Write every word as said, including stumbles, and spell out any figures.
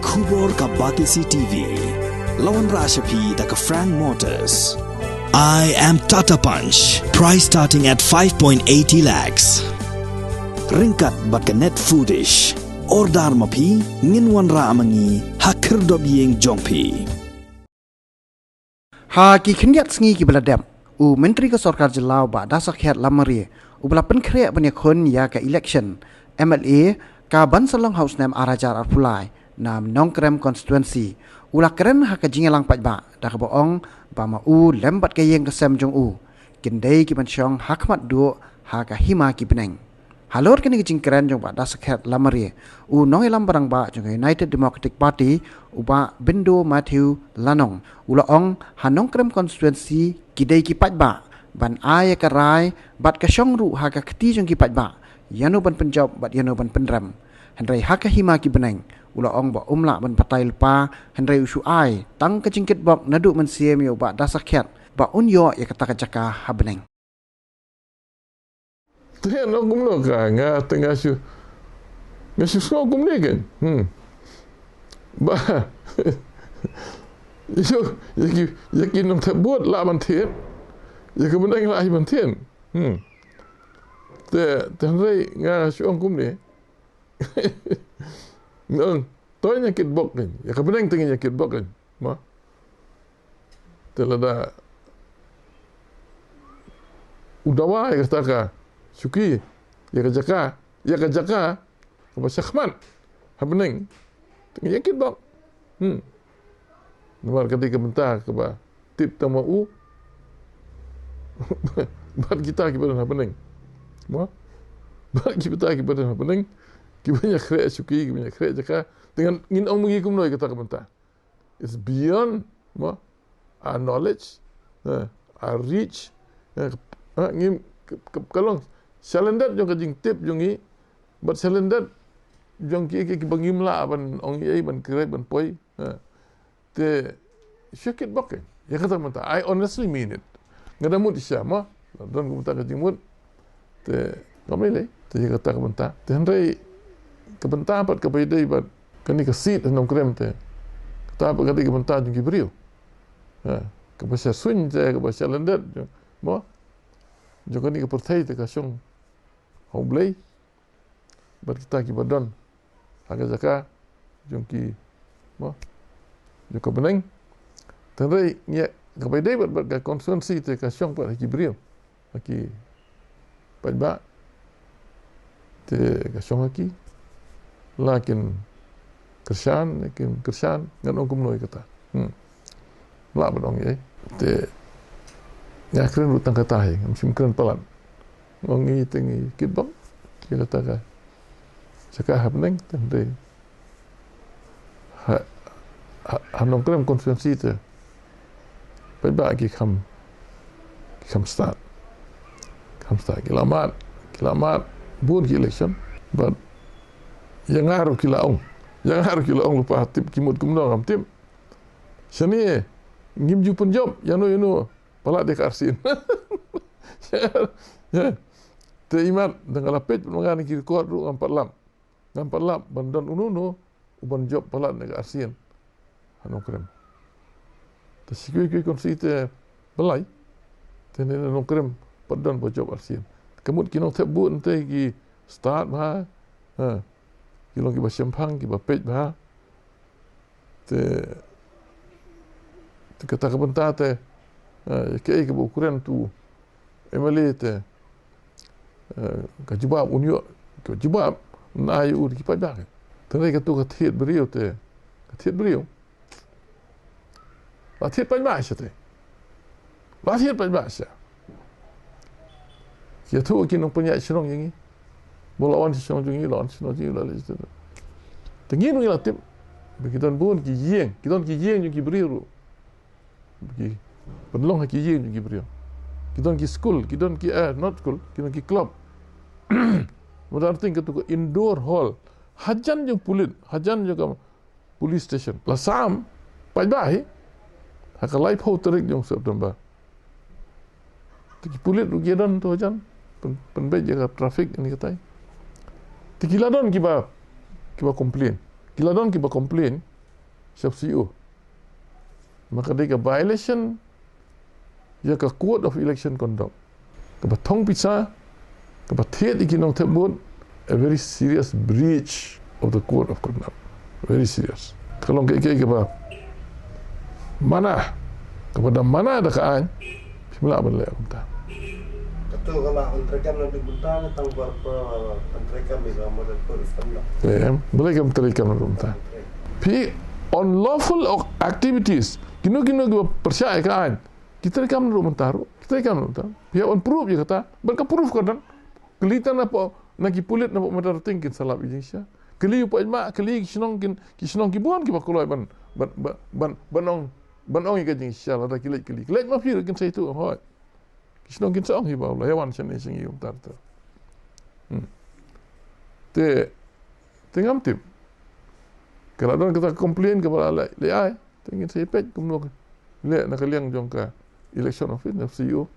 Khubor ka Batesi T V. La wanrah sha phi da ka Frank Motors. I am Tata Punch. Price starting at five point eighty lakhs. Ryngkat bad ka Net Foodish. Order ma phi, ngin wanrah ma ngi ha khyrdop ïing jong phi. Ha ki khyndiat sngi kiba la dep, u Myntri ka Sorkar Jylla u Bah Dasakhiat Lamare, uba la pynkhreh ban ïakhun ïa ka election M L A kaban sa long ha u snem ar hajar arphew lai na Nongkrem Constituency, u la kren ha ka jingïalang paidbah da kaba ong ba ma u lem bad ka ïing ka sem jong u kin dei kiban shong ha khmat duh ha ka hima ki bneng. Halor kane ka jingkren jong u Bah Dasakhiat Lamare, u nongïalam rangbah jong ka United Democratic Party, u Bah Bindo Matthew Lanong, u la ong ha Nongkrem Constituency ki dei ki paidbah ban ai ïa ka rai bad ka shong ruh ha ka kti jong ki paidbah ïano ban pynjop bad ïano ban pynrem. Hynrei ha ka hima ki bneng, u la ong ba um lah ban batai lypa, hynrei u shu ai tang ka jingkitbok naduh mynsiem ïa u Bah Dasakhiat ba un ïoh ïa kata ka jaka ha bneng. Te nong kumno ka nga te nga shu, nga shu sngew kumne kan. Hmm. Ba. Ïa ki, ïa ki nongthep vote lah ban thied. Ïa ka bneng lah hi ban thied. Hmm. Te, te hynrei nga shu ong kumne. Nga ong, to ïa kitbok kan. Ïa ka bneng te ngin ïa kitbok kan. Ma. Te lada u dawa ïa kata ka shuki, ïa ka jaka, ïa ka jaka kaba shakhmat ha bneng, te ngi ïa kitbok. Hmm. Namar ka dei ka bynta kaba tip tang ma u bad kita kiba don ha bneng. Mo? Bad kita kiba don ha bneng, kiba ïa khreh shuki, kiba ïa khreh jaka, te ngan, ngin ong ma ngi kumno ïa kata ka bynta. It's beyond, mo, our knowledge, eh, our reach. Eh, eh, ngim, ka, ka, ka long shalyndet jong ka jingtip jong ngi, bad shalyndet jong ki, ki, kiba ngim lah ban ong ei, ban khreh, ban poi. Eh. Te shu kitbok ïa kata mynta. I honestly mean it. Nga da mut shisha, mo. Don kumta ka jingmut. Te kam lei lei, te ïa kata ka bynta. Te hynrei ka bynta pat kaba ïadei bad kane ka seat ha Nongkrem te, kata pat ka dei ka bynta jong ki briew. Ha, kaba sha suiñ te, kaba shalyndet, mo, jong kane ka pyrthei te ka shong ha U Blei bad kita kiba don ha ka jaka jong ki, mo, jong ka bneng. Te hynrei ngi, kaba ïadei bad, bad ka constituency te ka shong pat ha ki briew, ha ki paidbah. Te ka shong ha ki, la kin kyrshan, la kin kyrshan, ngan ong kumno ïa kata. Hmm. Lah ban ong ei. Te nga kren ruh tang kata hi, ngam shym kren palat. Ong ngi te ngi kitbok ïa kata ka jaka ha bneng, te hynrei ha, ha, ha Nongkrem constituency te paidbah ki kham, ki kham stad. Kham stad, ki la mad, ki la mad bun ki election. Bad ïa nga ruh ki la ong, ïa nga ruh ki la ong, lypa, tip ki mut kumno ngam tip. Shane ngim ju pynjop ïano ïano palat ïa ka arsien. Ïa. Te imat da nga la peit ma nga na ki record ruh ngam pat lap. Ngam pat lap ban don uno uno uban jop palat na ka arsien ha Nongkrem. Te shi kiwei kiwei constituency te balei, te ne na Nongkrem pat don ba jop arsien. Ka mut ki nongthep vote te ki stad bha. Ha. Ki long kiba shemphang, kiba peit bha. Te, te kata ka bynta te, eh, kaei kaba u kren tu M L A te, eh, ka jubab un ïoh, ka jubab un ai u ki paidbah. Te hynrei katu ka thied briew te, ka thied briew. La thied paidbah sha te. La thied paidbah sha. Ïathuh ki nongpynïaid shnong ïa ngi. Ba la wan sha shnong jong ngi, la wan sha shnong jong ngi, la leit sha. Te ngi ruh ngi la tip ba ki don bun ki ïing, ki don ki ïing jong ki briew ruh. Ki pynlong ha ki ïing jong ki briew. Ki don ki skul, ki don ki, eh, not skul, ki don ki club. Mut arting katu ka indoor hall. Hajan jong pulit, hajan jong ka police station. La sam paidbah hi ha ka laiphew tarik jong September. Te ki pulit ruh ki don to hajan, pyn, pynbeit ïa ka traffic ni katai. Te ki la don kiba, kiba complain. Ki la don kiba complain sha C E O. Ma ka dei ka violation ïa ka Code of Election Conduct. Kaba thong pisa, kaba thied ïa ki nongthep vote, a very serious breach of the Code of Conduct. Very serious. Ka long kaei kaei kaba mana, kaba da mana da ka aiñ, phim lah ban leh kumta. Kato ka lah ban treikam naduh mynta ne tang ba ban treikam ïa ka model code of conduct? Em, balei kam treikam naduh mynta? Phi, unlawful activities, kino kino kiba pyrshah ïa ka aiñ, ki treikam naduh mynta ruh, ki treikam naduh mynta. Phi hap ban proof ïa kata, bad ka proof ka don. Kylli tang na pdeng, na ki pulit na pdeng Metairyting kin sa lap ïa ka jingshisha. Kylli u paidbah, kylli ki shnong kin, ki shnong ki bun kiba kloi ban, ban, ban, ban, ban ong, ban ong ïa ka jingshisha lada ki leit kylli. Ki leit ma phi ruh kin sa ïathuh, hooid. Ki shnong kin sa ong hi ba u la ïa wan shane sha ngi kumta kumta. Hmm. Te, te ngam tip. Ka la don kata ka complain kaba la leh, leh ai. Te ngin sa ïa peit kumno ka leh na ka liang jong ka election office, na C E O.